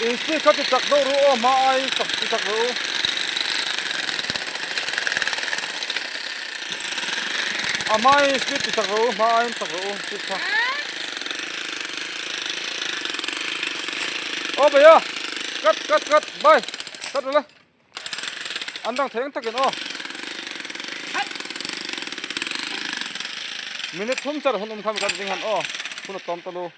In speed kha ti chak deuh ru aw hma aiin chak ti chak ru. A hma aiin speed ti chak ru hma aiin chak ru speed kha. Aw bhaiya cut cut cut bye cut ru le. An dang thei ang takin aw. Minute thum char hun um kha mi kan ding han aw hun a tlawm ta lu.